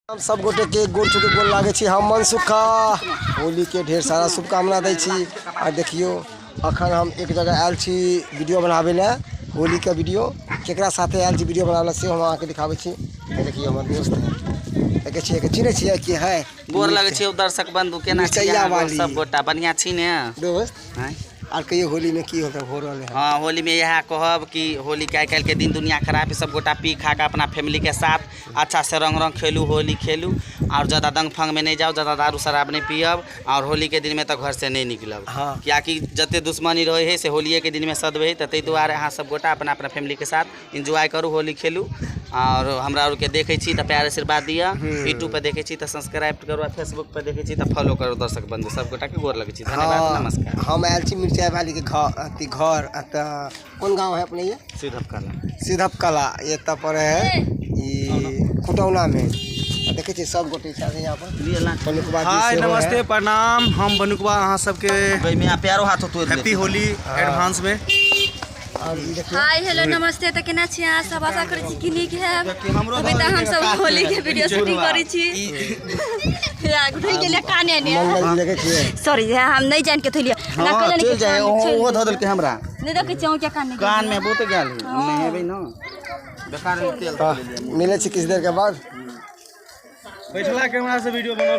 हम सब गोटे के गोर छू के गोर लागै छी। हम मनसुखा होली के ढेर सारा शुभकामना दै छी। आ देखियो अखन हम एक जगह आयल छी वीडियो बनाबै लए, होली के वीडियो। केकरा साथे आयल छी वीडियो बनाबै लए से हम अहाँके दिखाबै छी। देखियो हमर दोस्त है, देखै छियै कि चिन्है छियै कि है। गोर लगै छी दर्शक बंधु, केना छी मिरचैया अहाँ वाली। सब गोटा बढ़िया छी ने दोस्त? आँय? आर कहियो होली में की होता हो रहल है? हाँ, होली में यह कहब कि होली के आइ काल्हि के दिन दुनिया खराब है, सब गोटा पी खा के अपना फैमिली के साथ अच्छा से रंग रंग खेलू, होली खेलू, और ज़्यादा दंग फंग में नहीं जाओ, ज़्यादा दारू शराब नहीं पियब, और होली के दिन में तो घर से नहीं निकलब। हाँ। कियाकि जते दुश्मनी रहे है से होलिये के दिन में सदबे है, तो ताहि दुआरे अहाँ सब गोटा अपना अपना फैमिली के साथ एंजॉय करू, होली खेलू। और हमरा आरके देखै छी तऽ प्यार आशीर्वाद दिअ, यूट्यूब पर देखै छी तऽ सब्सक्राइब करू, आ फेसबुक पर देखै छी तऽ फॉलो करू। दर्शक बंधु सब गोटा के गोर लगै छी, धन्यवाद, हाँ, नमस्कार। हम आयल छी मिरचाई वाली के घर, अथी घर, अतऽ कोन गाँव है अपने? ये सिधप कला। सिधप कला एतऽ पर है ई खुटौना में। आ देखै छी सब गोटे छथि यहाँ पर। बनुकबा जी हाय सेहो है। नमस्ते प्रणाम, हम बनुकबा अहाँ सबके ओहिमे आ प्यारो हाथ तोड़ि हैप्पी होली एडवांस में। और ई देखियौ। हाय हेलो नमस्ते, तऽ केना छी अहाँ सब? आशा करै छी कि नीक हैब। अभी तऽ हम सब होली के वीडियो शूटिंग करै छी। या घुरि गेलै काने ने। मंगल जी देखै छियै। सॉरी, हम नहि जान के थलियै ना कहले चलि जाइ, ओहो धऽ देलकै हमरा। नहि देखै छी अहूँ के कान। कान में बहुत गेल है, नहेबै न बेकार तेल। तऽ मिलै छी किछु देर के बाद। बैठला कैमरा से वीडियो बनाओ।